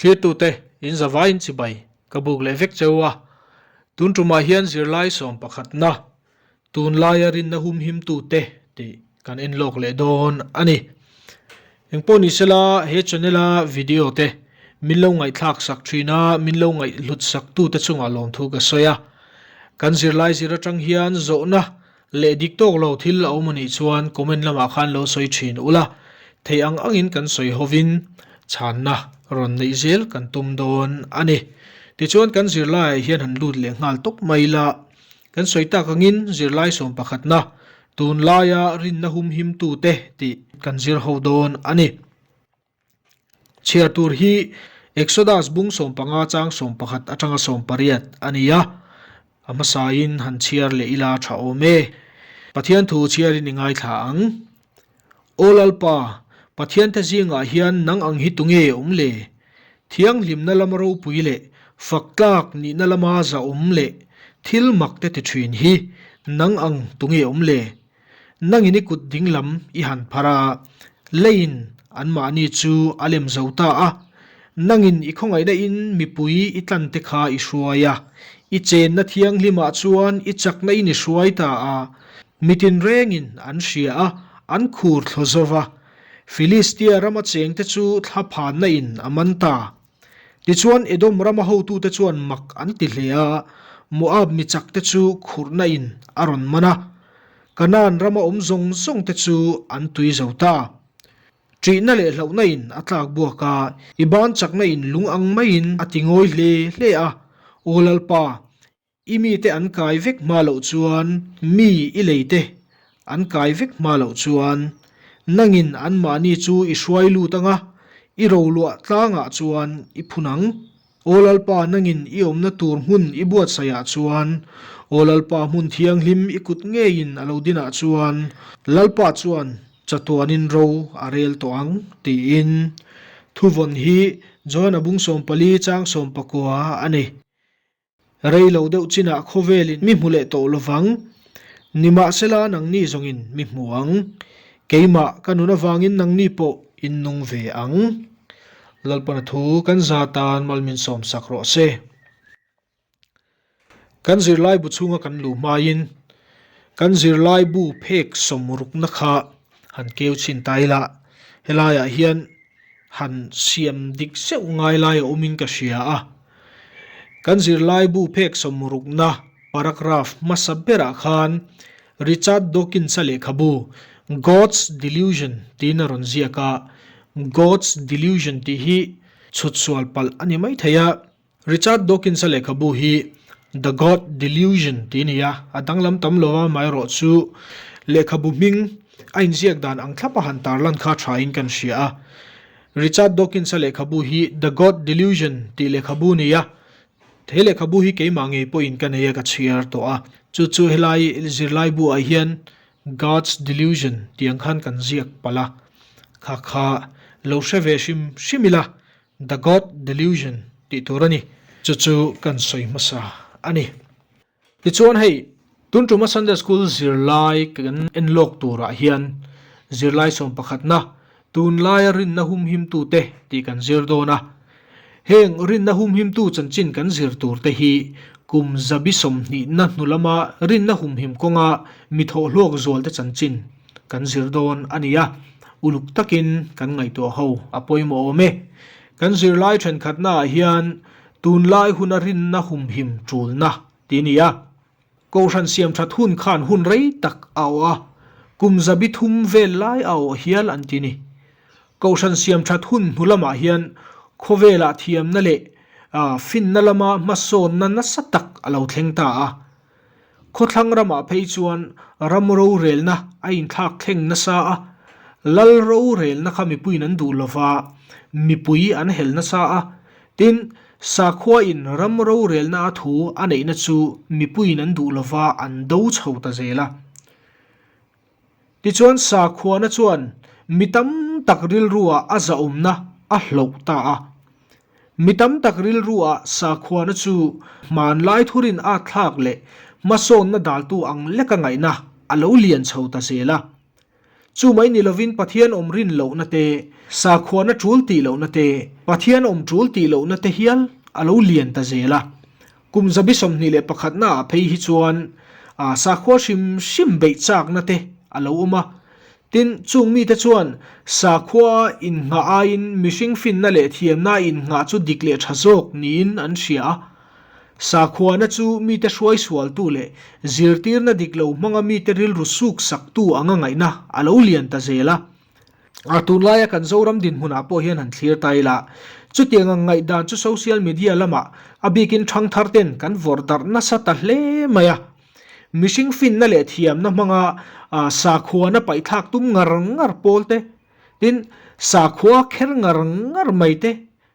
Thlirtute, in zavaiin chibai ka buk leh vek cheu a. Tun tumah hian zirlai sawm pakhatna, tunlaia rinna humhimtute tih kan en lawk leh dawn a ni. Engpawh ni sela, he channel-a video te min lo ngaihthlak sak thin a, min lo ngaihhlut sak tute chungah lawmthu ka sawi a. Kan zirlai zir atang hian zawhna Leh dik tawk lo thil a awm a nih chuan comment lamah khan lo sawi thin ula, theih ang angin kan sawi hovin chhanna rawn neih zel kan tum dawn a ni. Tichuan kan zirlaiah hian han lut leh nghal tawp mai ila, kan sawi tak angin zirlai sawm pakhatna, tunlaia rinna humhimtute tih kan zir ho dawn a ni. Chhiar tur hi Exodus bung 15 chang 11 atanga 18 a ni a, a hmasain han chhiar leh ila tha awm e. Pathian thu chhiarin i ngaithla ang. Aw Lalpa, Pathiante zingah hian nang ang hi tunge awm le? Thianghlimna lama ropui leh fak tlak nihna lama zahawm leh thil mak te ti thin hi nang ang tunge awm le? Nangin i kut dinglam i han phar a, leiin anmahni chu a lem zo ta a. Nangin i khawngaihna in mipui i tlan te kha i hruai a, i chenna thianghlimah chuan i chakna in i hruai ta a. Mi tinrengin an hria a, an khur thlaw zo va. Filistia rama chengte chu thlaphanna in a man ta. Tichuan, Edom rama hotute chuan mak an ti hle a, Moab mi chakte chu khurhna in a rawn man a, Kanaan rama awm zawng zawngte chu an tui zo ta. Ṭihna leh hlauhna in a tlak buak a, i ban chakna in lung ang maiin a ti ngawi hle hle a, Aw Lalpa, I mite an kai vek hma loh chuan, mi i leite an kai vek hma loh chuan, nangin anmahni chu i hruai lut ang a, i roluah tlangah chuan i phun ang. Aw Lalpa, nangin i awmna tur hmun i buatsaihah chuan, Aw Lalpa, hmun thianghlim i kut ngeiin a lo dinah chuan, Lalpa chuan chatuanin ro a rel tawh ang, tiin. Thuvawn hi Johana bung 14 chang 19 a ni. Rei lo deuh chinah khawvelin mi hmu leh tawh lovang. Nimahsela nangni zawngin mi hmu ang. Keimah ka nun avangin nangni pawh in nung ve ang. Lalpana thu kan za tan mal min sawm sak rawh se. Kan zirlai bu chhunga kan luh hmaiin kan zirlai bu phek sawmrukna kha han keu chhin ta ila, helaiah hian han siam dik zeuh ngai lai a awmin ka hria a. Kan zirlaibu phek sawmrukna paragraph hmasa berah khan Richard Dawkins-a lehkhabu God's Delusion tiin a rawn ziak a. God's Delusion tih hi chhutsual palh a ni maithei a. Richard Dawkins-a lehkhabu hi The God Delusion tih a ni a, a danglam tam lo a, amaherawh chu lehkhabu hming a inziak dan ang thlapa han tarlan kha thain kan hria a. Richard Dawkins-a lehkhabu hi The God Delusion tih lehkhabu a ni a, he lehkhabu hi keimah ngei pawhin ka nei a, ka chhiar tawh a. Chu chu helai zirlaibu ah hian God's Delusion tih ang khan kan ziak palh a, kha kha lo hre ve hrim hrim ila. The God Delusion tih tur a ni. Chu chu kan sawi hmasa a ni. Tichuan hei, tun tuma Sunday School zirlai kan en lawk turah hian zirlai sawm pakhatna, tunlaia rinna humhimtute tih kan zir dawn a. Heng rinna humhimtu chanchin kan zir turte hi kum zabi sawmhnihna hnu lama rinna humhim kawnga mi thawhhlawk zualte chanchin kan zir dawn a ni a, uluk takin kan ngaihtuah ho a pawimawh awm e. Kan zirlai thenkhatnaah hian tunlai huna rinna humhim tulna tih a ni a. Kohhran siamthat hun khan hun rei tak a awh a, kum zabi thum vel lai a awh hial an ti ni. Kohhran siamthat hun hnu lamah hian khawvelah thiamna leh finna lama hmasawnna nasa tak a lo thleng ta a. Khawthlang ramah phei chuan ram rorelna a inthlak thleng nasa a, lal rorelna kha mipuiin an duh lova, mipui an hel nasa a. Tin, sakhuain ram rorelna a thu a neihna chu mipuiin an duh lova an do chho ta zel a. Tichuan sakhuana chuan mi tam tak rilruah a zahawmna a hloh ta a. Mi tam tak rilruah sakhuana chu hmanlai thurin a thlak leh hmasawnna daltu ang leka ngaihna a lo lian chho ta zel a. Chu mai ni lovin Pathian awm rin lohna te, Sakhuana tul tih lohna te, Pathian awm tul tih lohna te hial a lo lian ta zel a. Kum zabi 21 naah phei hi chuan sakhua hrim hrim beih chakna te a lo awm a. Tin, chung mite chuan sakhua innghah aiin mihring finna leh thiamna innghah chu dik leh tha zawk niin an hria a. Sakhuana chu mite hruai sualtu leh zirtirna dik lo hmanga mite rilru suk saktu anga ngaihna a lo lian ta zel a. A tunlaia kan Zoram dinhmunah pawh hian han thlir ta ila, chutiang ang ngaihdan chu social media lamah a bikin thangthar ten kan vawrh darh nasa ta hle mai a. Mihring finna leh thiamna hmanga sakhuana paihthlak tum ngar ngar pawl te, tin sakhua kher ngar ngar mai te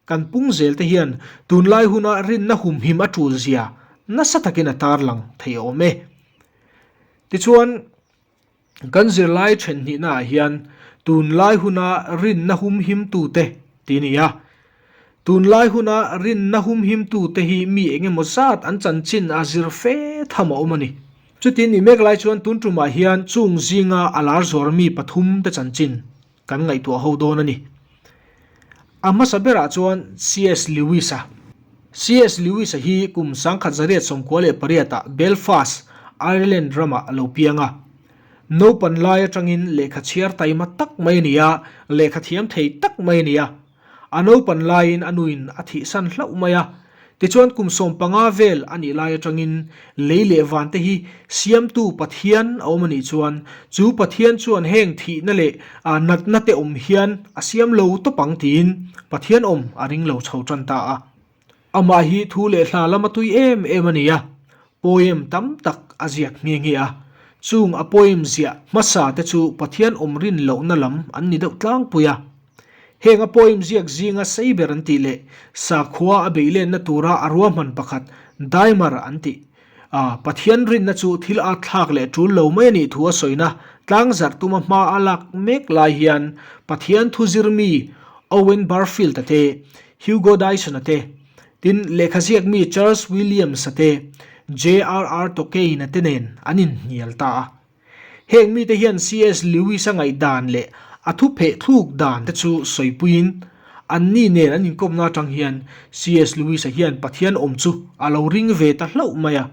kan pung zel te hian tunlai huna rinna humhim a tul zia nasa takin a tarlang thei awm e. Tichuan. Kan zirlai then hnihnaah hian tunlai huna rinna humhimtute tih a ni a. Tunlai huna rinna humhimtute hi mi eng emaw zat an chanchin a zir fe tham a awm a ni. Chutin i mek lai chuan tun tumah hian chung zinga a lar zuar mi pathumte chanchin kan ngaihtuah ho dawn a ni. A hmasa berah chuan CS Lewis-a. CS Lewis-a hi kum 1998 ah Belfast, Ireland ramah a lo piang a. Naupan lai atangin lehkha chhiar taima tak mai a ni a, lehkha thiam thei tak mai a ni a. A naupan laiin a nuin a thihsan hlauh mai a. Tichuan kum 15 vel a nih lai atangin lei leh van te hi siamtu Pathian a awm a nih chuan chu Pathian chuan heng thihna leh natna te awm hian a siam lo tawp ang tiin Pathian awm a ring lo chho tan ta a. Amah hi thu leh hla lama tui em em a ni a, poem tam tak a ziak nghe nghe a. Chung a poem ziah hmasa te chu Pathian awm rin lohna lam an ni deuh tlangpui a. Heng a poem ziak zinga sei ber an tih leh sakhua a beihlenna tura a ruahman pakhat Daimar an tih. A Pathian rinna chu thil at thlak leh tul lo mai a nih thu a sawina tlangzarh tuma hma a lak mek lai hian Pathian thu zir mi Owen Barfield-a te, Hugo Dyson-a te, tin lehkha ziak mi Charles Williams-a te, JRR Tolkien-a te nen an inhnial ta a. Heng mite hian CS Lewis-a ngaihdan leh a thu pheh thluk dan te chu sawipuiin, anni nen an inkawmna atang hian CS Lewis-a hian Pathian awm chu a lo ring ve ta hlauh mai a.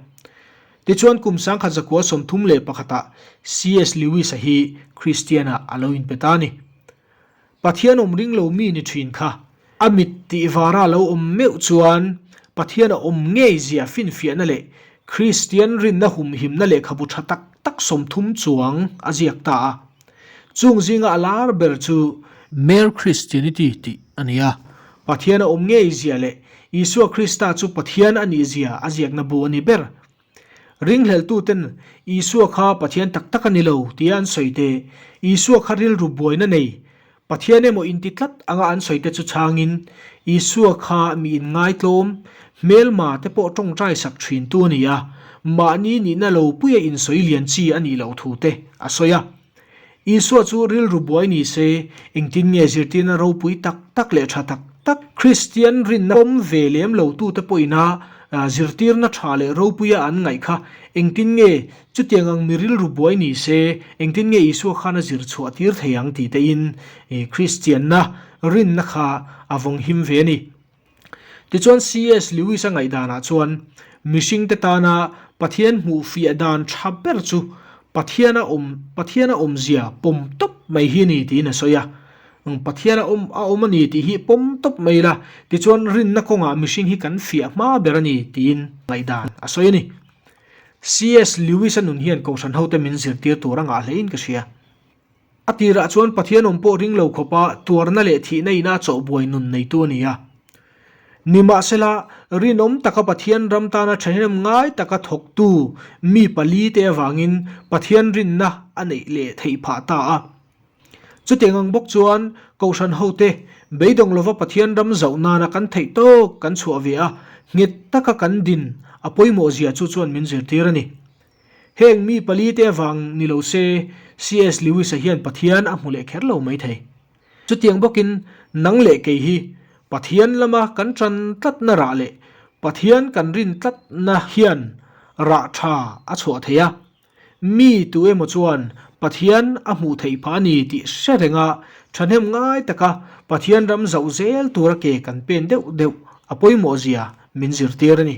Tichuan kum 1931 ah CS Lewis-a hi Kristian-ah a lo inpe ta a ni. Pathian awm ring lo mi ni thin kha. A mit tih vara lo awm meuh chuan Pathian a awm ngei zia finfiahna leh Kristian rinna humhimna lehkhabu tha tak tak 30 chuang a ziak ta a. Chung zinga a lar ber chu Mere Christianity tih a ni a. Pathian a awm ngei zia leh Isua Krista chu Pathian a nih zia a ziakna bu a ni ber. Ringhleltuten Isua kha Pathian tak tak a ni lo tia an sawi te, Isua kha rilru buaina nei, Pathian emaw inti tlat anga an sawi te chu chhangin, Isua kha mi inngaitlawm, hmelma te pawh tawngtai sak thintu a ni a, mahni nihna lo puia insawi lian chi a nih loh thu te a sawi a. Isua chu rilru buai ni se, engtin nge zirtirna ropui tak tak leh tha tak tak Kristian rinna pawm ve lem lo tute pawhin a zirtirna tha leh ropuia an ngaih kha engtin nge chutiang ang mi rilru buai ni se, engtin nge Isua khan a zir chhuah tir thei ang tih tein Kristianna rinna kha a vawng him ve a ni. Tichuan CS Lewis-a ngaihdanah chuan mihringte tana Pathian hmuh fiah dan tha ber chu Pathiana awm Pathiana awmzia pawm tawp mai hi a ni tiin a sawi a. Pathiana awm a awm a ni tih hi pawm tawp mai ila, tichuan rinna kawngah mihring hi kan fiah hma ber a ni tiin ngaihdan a sawi a ni. CS Lewis-a nun hian kohhran hote min zirtir tur a ngah hlein ka hria. A tirah chuan Pathian awm pawh ring lo khawpa tuarna leh thihna ina chawhbuai nun neitu a ni a. Nimahsela, rinawm taka Pathian ram tana thahnem ngai taka thawktu mi palite avangin Pathian rinna a neih leh theih phah ta a. Chutiang ang bawk chuan Kohhran hote beidawng lova Pathian ram zauh nana kan theih tawk kan chhuah ve a, nghet taka kan din a pawimawh zia chu chuan min zirtir a ni. Heng mi palite avang ni lo se, CS Lewis-a hian Pathian a hmu leh kher lo mai thei. Chutiang bawkin nang leh kei hi Pathian lama kan tan tlatna rah leh Pathian kan rin tlatna hian rah tha a chhuah thei a. Mi tu emaw chuan Pathian a hmuh theih phah a ni tih hre renga. Thahnem ngai taka Pathian ram zauh zel tura ke kan pen deuh deuh a pawimawh zia min zirtir a ni.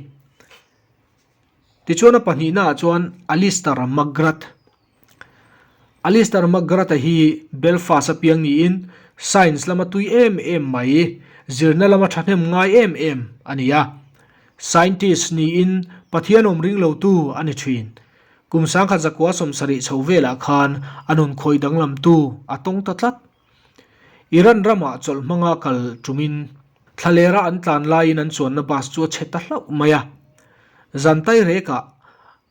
Tichuan a pahnihnaah chuan Alister McGrath. Alister McGrath-a hi Belfast-a piang niin science lama tui em em mai, zirna lama thahnem ngai em em a ni a. Scientist niin Pathian awm ring lotu a ni thin. Kum sangkhat zakua 70 chho velah khan a nun khawih danglamtu a tawng ta tlat. Iran ramah chawlh hmanga kal tumin thlalera an tlan laiin an chuanna bus chu a chhe ta hlauh mai a. Zan tai rekah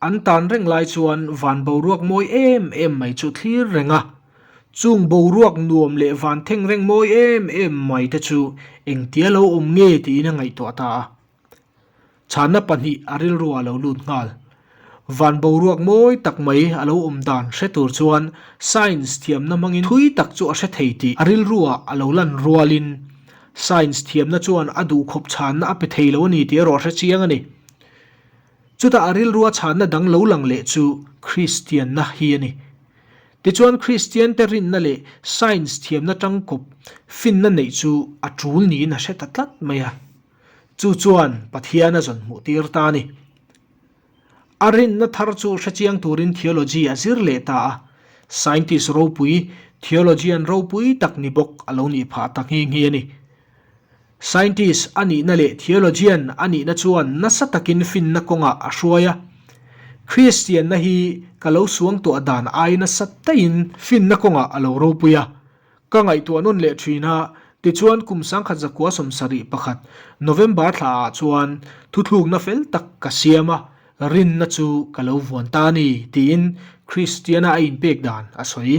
an tan reng lai chuan van boruak mawi em em mai chu thlir reng a. Chung boruak nuam leh van thengreng mawi em em mai te chu engtia lo awm nge tiin a ngaihtuah ta a. Chhanna pahnih a rilru ah lo lut nghal. Van boruak mawi tak mai a lo awm dan hre tur chuan science thiamna hmangin thui tak chu a hre thei tih a rilru ah a lo lan rualin science thiamna chuan a duhkhawp chhanna a pe thei lo a ni tih erawh a hre chiang a ni. Chutah a rilrua chhanna dang lo lang leh chu Kristianna hi a ni. Tichuan Kristiante rinna leh science thiamna tangkawp finna neih chu a tul niin a hre ta tlat mai a. Chu chuan Pathian a zawn hmuh tir ta a ni. A rinna thar chu hrechiang turin theology a zir leh ta a, scientist ropui, theologian ropui tak ni bawk a lo nih phah ta nghe nghe a ni. Scientist a nihna leh theologian a nihna chuan nasa takin finna kawngah a hruai a. Kristianna hi ka lo suangtuah dan ai nasa taiin finna kawngah a lo ropui a. Ka ngaihtuah nawn leh thin a, tichuan kum 1971 November thla ah chuan thuthlukna fel tak ka siam a, rinna chu ka lo vuan ta a ni, tiin Kristiana a inpek dan a sawi.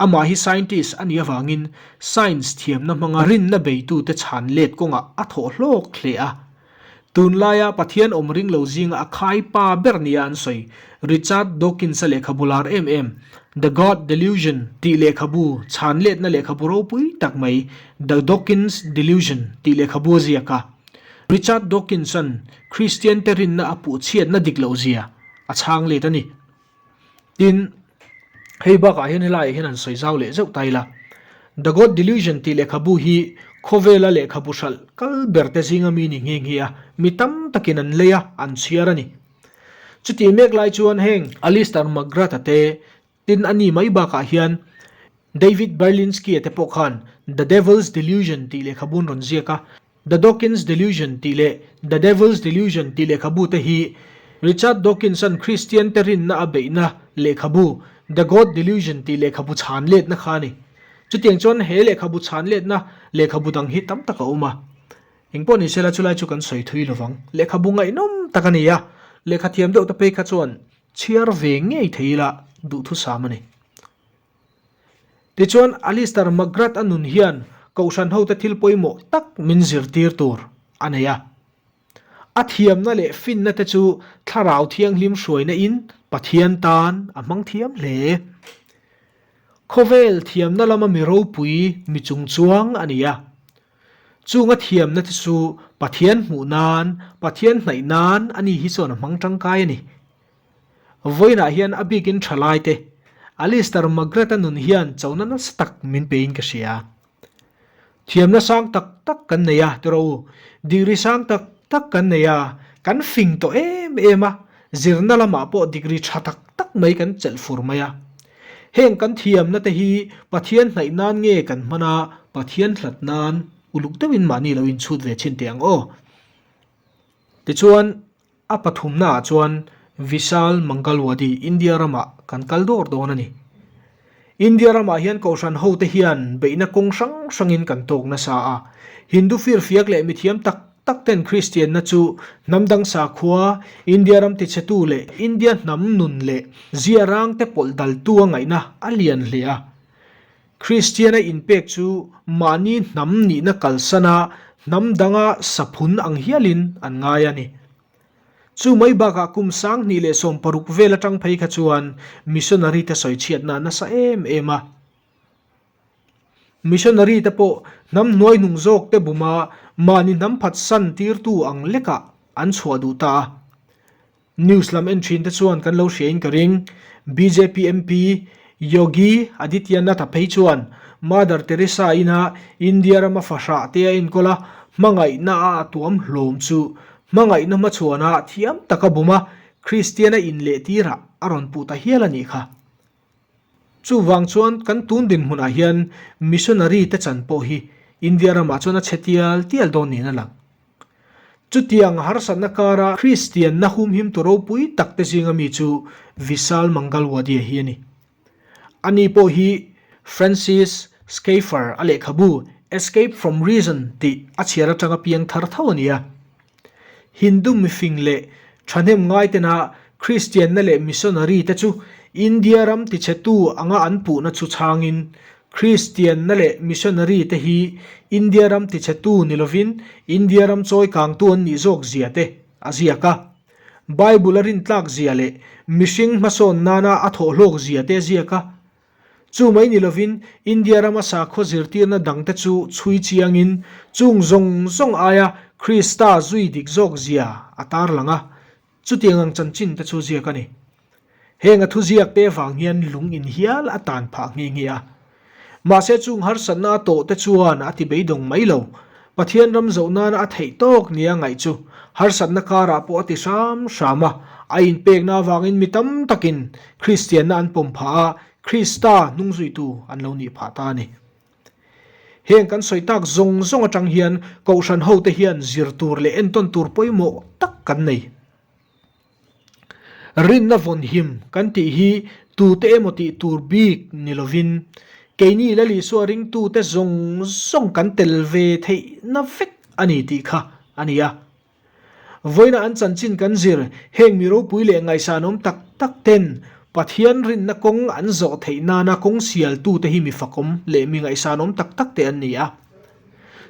Amah hi scientist a nih avangin science thiamna hmanga rinna beitute chhan let kawngah a thawh hlawk hle a. Tunlaia Pathian awm ring lo zinga a khai pa ber nia an sawi, Richard Dawkins-a lehkhabu lar em em, The God Delusion tih lehkhabu chhanletna lehkhabu ropui tak mai, The Dawkins Delusion tih lehkhabu a ziak a. Richard Dawkins-a'n Kristiante rinna a puhchhiatna dik lohzia a chhang let a ni. Tin, hei bakah hian helaiah hian han sawi zau leh zeuh ta ila. The God Delusion tih lehkhabu hi khawvela lehkhabu hralh kal ber te zinga mi ni nghe nghe a, mi tam takin an lei a, an chhiar a ni. Chutih mek lai chuan heng Alister McGrath-a te, tin a ni mai bakah hian David Berlinski-a te pawh khan The Devil's Delusion tih lehkhabu an rawn ziak a, The Dawkins Delusion tih leh The Devil's Delusion tih lehkhabu te hi Richard Dawkins-a'n Kristiante rinna a beihna lehkhabu The God Delusion tih lehkhabu chhan letna kha a ni. Chutiang chuan he lehkhabu chhan letna lehkhabu dang hi tam tak a awm a. Engpawh ni sela chulai chu kan sawi thui lovang. Lehkhabu ngaihnawm tak a ni a, lehkhathiam deuh te phei kha chuan chhiar ve ngei thei ila duhthusam a ni. Tichuan, Alister McGrath a nun hian Kohhran hote thil pawimawh tak min zirtir tur a nei a. A thiamna leh finna te chu Thlarau Thianghlim hruaina in Pathian tan a hmang thiam hle. Khawvel thiamna lama mi ropui mi chungchuang a ni a. Chung a thiamna te chu Pathian hmuh nan, Pathian hnaih nan a ni hi chuan a hmang tangkai a ni. Vawiinah hian a bikin tha lai te, Alister McGrath-a nun hian chona nasa tak min pein ka hria. Thiamna sang tak tak kan nei a, tiraw u, degree sang tak tak kan nei a, kan fing tawh em em a, zirna lamah pawh degree tha tak tak mai kan chelh fur mai a. Heng kan thiamna te hi Pathian hnaih nan nge kan hman a, Pathian hlat nan uluk deuhin mahni lo inchhut ve chhin teh ang aw. Tichuan, A pathumnaah chuan Vishal Mangalwadi, India ramah kan kal dawr dawn a ni. India ramah hian kohhran hote hian beihna kawng hrang hrangin kan tawk nasa a. Hindu firfiak leh mithiam tak tak ten Kristianna chu hnam dang sakhua, India ram tichhetu leh India hnam nun leh zia rangte pawlh daltu a ngaihna a lian hle a. Kristiana inpek chu mahni hnam nihna kalsana hnam danga saphun ang hialin an ngai a ni. Chu mai bakah kum 2016 vel atang phei kha chuan missionary te sawichhiatna a nasa em em a. Missionary te pawh hnam hnuai hnung zawk te buma mahni hnam phatsan tirtu ang lekah an chhuah duh ta a. News lam en thin te chuan kan lo hria in ka ring. Bjp MP Yogi Adityanath-a phei chuan. Mother Teresa ina India rama fahrah te a enkawl a, hmangaihna a a tuam hlawm chu hmangaihna hmachhuana thiam taka bum a, Kristian a inleh tirah a rawn puh ta hial a nih kha. Chuvang chuan kan tun dinhmunah hian missionary te chan pawh hi India ramah chuan a chhe tial tial dawn niin a lang. Chutiang harsatna kara Kristianna humhimtu ropui tak te zinga mi chu Vishal Mangalwadia hi a ni. Ani pawh hi Francis Schaeffer a lehkhabu Escape from Reason tih a chhiar atanga piang thar tho a ni a. Hindu mifing leh thahnem ngaitena Kristianna leh missionary te chu India ram tichhetu anga an puhna chu chhangin Kristianna leh missionary te hi India ram tichhetu ni lovin India ram chawi kangtu an nih zawk zia te a ziak a. Bible a rintlak zia leh mihring hmasawn nana a thawhhlawk zia te a ziak a. Chu mai ni lovin India rama sakhaw zirtirna dangte chu chhui chiangin chung zawng zawng aia Krista zui dik zawk zia a tarlang a, chutiang ang chanchin te chu ziak a ni. Heng a thuziak te vang hian lung in hial a tan phah nghe nghe a. Mahse chung harsatna a tawh te chuan a ti beidawng mai lo. Pathian ram zoh nana a theih tawk nia ngaih chu harsatna karah pawh a ti hram hram a, a inpekna avangin mi tam takin Kristianna an pawm phah a, Krista hnungzuitu an lo nih phah ta a ni. Heng kan sawi tak zawng zawng atang hian Kohhran hote hian zir tur leh entawn tur pawimawh tak kan nei. Rinna vawnhim kan tih hi tute emaw tih tur bik ni lovin keini Lal Isua ringtute zawng zawng kan tel ve theihna vek a ni tih kha a ni a. Vawiina an chanchin kan zir heng mi ropui leh ngaihsanawm tak tak ten Pathian rinna kawng an zawh theih nana kawng sialtute hi mi fakawm leh mi ngaihsanawm tak tak te an ni a.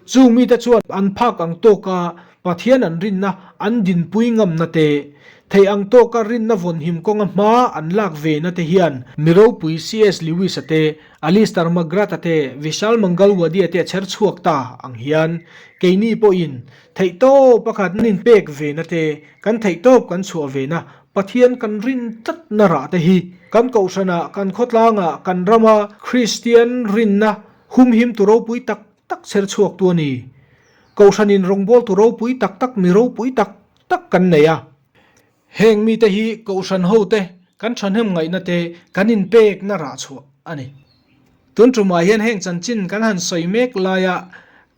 Chung mite chuan an phak ang tawka Pathian an rinna an dinpui ngamna te, theih ang tawka rinna vawnhim kawnga hma an lak vena te hian mi ropui CS Lewis-a te, Alistair McGrath-a te, Vishal Mangalwadia te a chher chhuak ta ang hian keini pawhin theihtawp pakhat an inpek vena te, kan theihtawp kan chhuah vena Pathian kan rin tlatna rah te hi kan kohhranah, kan khawtlangah, kan rama Kristian rinna Humhim tu ropui tak tak chher chhuak tu a ni. Kohhranin rawngbawltu ropui tak tak mi ropui tak tak kan nei a. Heng mite hi kohhran hote kan thahnem ngaihna te kan inpekna rah chhuah a ni. Tun tumah hian heng chanchin kan han sawi mek laia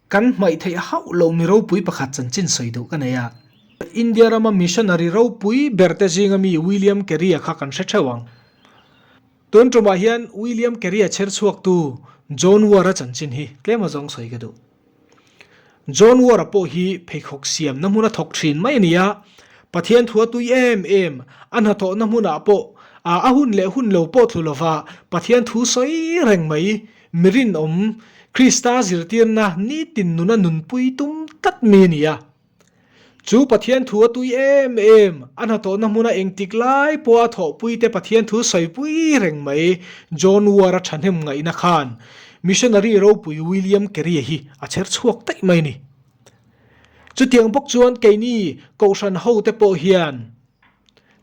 kan hmaih theih hauh lo mi ropui pakhat chanchin sawi duh ka nei a. India rama missionary ropui berte zinga mi William Carey-a kha kan hre theuh ang. Tun tumah hian William Carey-a chher chhuaktu John Ward-a chanchin hi tlem a zawng sawi ka duh. John Ward-a pawh hi pheikhawk siamna hmuna thawk thin mai a ni a, Pathian thu a tui em em, a hnathawhna hmunah pawh a hun leh hun lo pawh thlu lova Pathian thu sawi reng mai, mi rinawm, Krista zirtirna nitin nuna nunpui tum tlat mi a ni a. Chu Pathian thu a tui em em, a hnathawhna hmuna engtik lai pawha thawhpuite Pathian thu sawipui reng mai John Ward-a thahnem ngaihna khan missionary ropui William Carey hi a chher chhuak daih mai a ni. Chutiang bawk chuan keini Kohhran hote pawh hian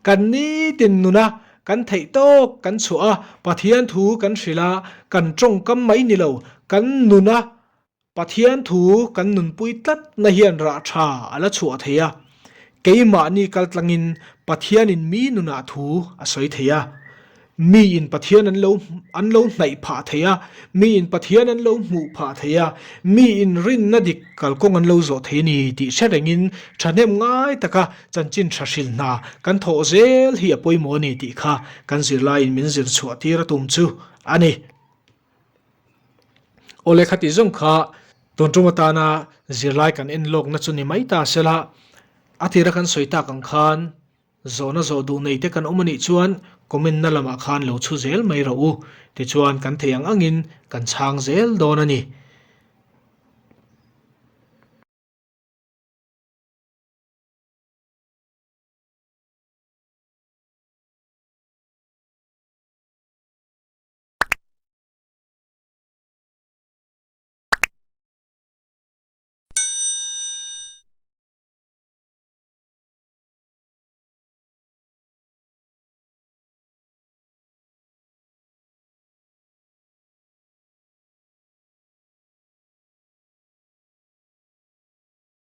kan nitin nuna kan theih tawk kan chhuah a, Pathian thu kan hrilh a, kan tawngkam mai ni lo, kan nuna Pathian thu kan nunpui tlatna hian rah tha a la chhuah thei a, keimahni kaltlangin Pathianin mi nunah thu a sawi thei a, miin Pathian an lo an lo hnaih phah thei a, miin Pathian an lo hmuh phah thei a, miin rinna dik kalkawng an lo zawh thei a ni tih hre rengin thahnem ngai taka chanchin tha hril hna kan thawh zel hi a pawimawh a ni tih kha kan zirlaiin min zir chhuah tir a tum chu a ni. Awle khati zawng kha tun tum atana zirlai kan en lawkna chu ni mai ta sela, a tira kan sawi tak ang khan zawhna zawh duh nei te kan awm anih chuan comment na lamah khan lo chhu zel mai rawh u, tichuan kan theih ang angin kan chhang zel dawn a ni.